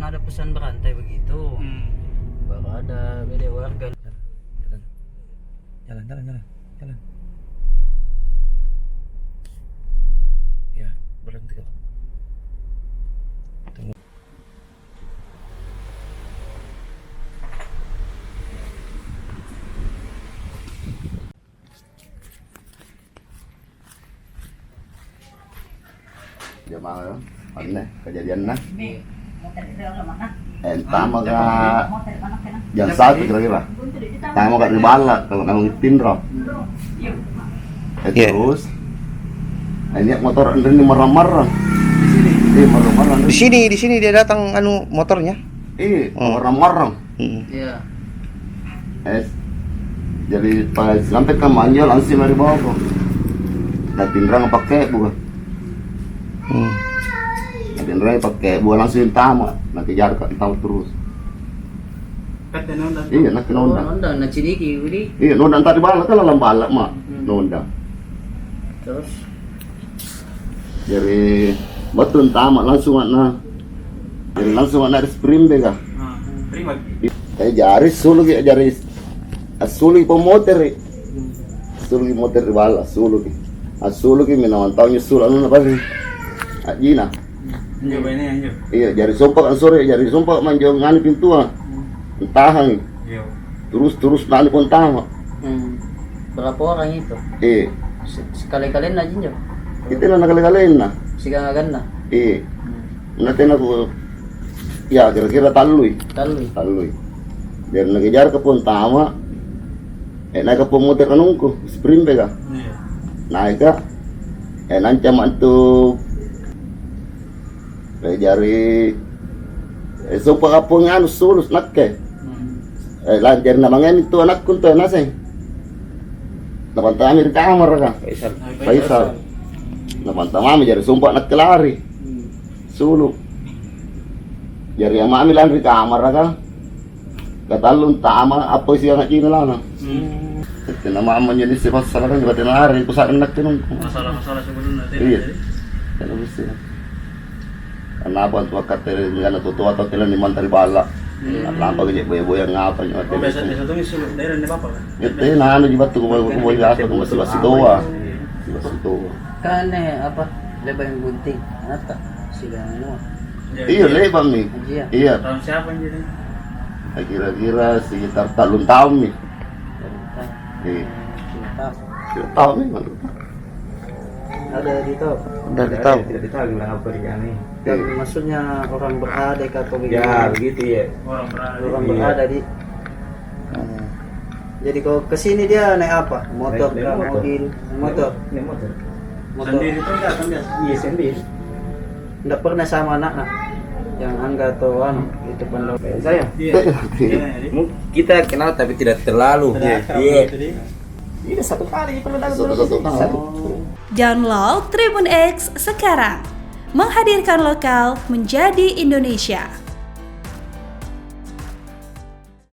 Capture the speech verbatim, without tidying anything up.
Ada pesan berantai begitu. Hmm. Baru ada beda warga. Jalan, jalan, jalan, jalan. Ya, berhenti kau. Tunggu. Jamaah, anne kejadianna. Eh, tama ka jam satu kira-kira. Tama ka ri balla, kalau kamu tinro. Eh, Iya. Terus, eh, niat motor anrinni marrang-marrang. Iya, marrang-marrang. Di sini, di sini dia datang, anu, motornya. Iya, Hmm. marrang-marrang. Mm. Iya. Es. Jadi pas sampai ka manja langsung mari boko. Na tinrang pakai buka. Mm. Na tinrang pakai buka langsung tama. Na kejar ka tau terus. Kata nonda. Iya, na Oh, nonda. Nonda, na ciniki, Budi. Iya, nonda tadi bala kan lalang bala ma. Hmm. Nonda. Terus? Jari battu antama langsung anna. Jari langsung anna ri spring beka. Ah, terima kasih. Eh, jari suluki, jari assuluki pemoteri. Assuluki moter ri balla, assuluki. Assuluki minawang taung nyo sulu anunna pasti. Ajina. Anjo baine anjo. Iya, jari sompa ansore, jari sompa manjo ngani pintua. Tahangi. Iya. Terus, terus nani pun tama. Hmm. Berapa orang itu? Eh. Se-, sekali-kalinna jinjo? Itu na kali-kalinna. Siganna. Eh. Hmm. Na tena ku, ya, kira-kira tallui. Tallui. Tallui. Jari nakejar ka pun tama. Eh, naik ka pun moter anungku, spring beka. Iya. Naik ka. Eh, nancama antu Eh, jari, eh, sompa kapong anu sulu nakke. Hmm. Eh, la-, jari namangemi tu anakku tu naseng. Napantami ri kamara ka. Faisal. Faisal. Napantamami jari sompa nakke lari. Hmm. Sulu. Jari amami lanri kamara ka. Katallung tama, appa siagang cina lana. Hmm. Tena mama jenis sifat salah kan, tena hari ku sa'ring nakke nungku. Masalah-masalah sebelumnya tena Iya. jadi. Tena bisa. Karena apa tu akkatte dengan tua-tua atau tena ni mantari bala. Hmm. Lampa ke boya-boya ngapa nyo Oh, biasa, biasa tuh suruh daerah ini apa kan? Ya tena anu jibat tu ku boya apa ku masih masih toa. Iya. Masih toa. Kan, eh, apa, lebang bunting, nata, sigang anu. Iya, lebang nih. Iya. Iya. Tahun siapa ini? Kira-kira sekitar tahun tahun nih. Tahun tahun. Iya. Sekitar tahun. Sekitar tahun nih, Bang. Ada di tahu. Dari tahu. Tidak ditahu bilang apa dia nih. Dan Iya. maksudnya orang berada atau Ya, bagaimana? begitu ya. Orang berada. Orang Iya. berada di Hmm. Jadi kalau ke sini dia naik apa? Motor Naik, naik kah, motor. mobil? Naik motor. Naik motor. Motor. Sendiri tuh enggak kan biasa? Iya, sendiri. Nggak pernah sama anaknya? Yang Angga atau anu, itu Pandawa. Saya? Iya. Iya, iya. Mu-, kita kenal tapi tidak terlalu. Tidak akrab Iya. gitu dia. Iya, satu kali pernah datang Satu, terus. satu kali. Satu. Download Tribun X sekarang. Menghadirkan lokal menjadi Indonesia.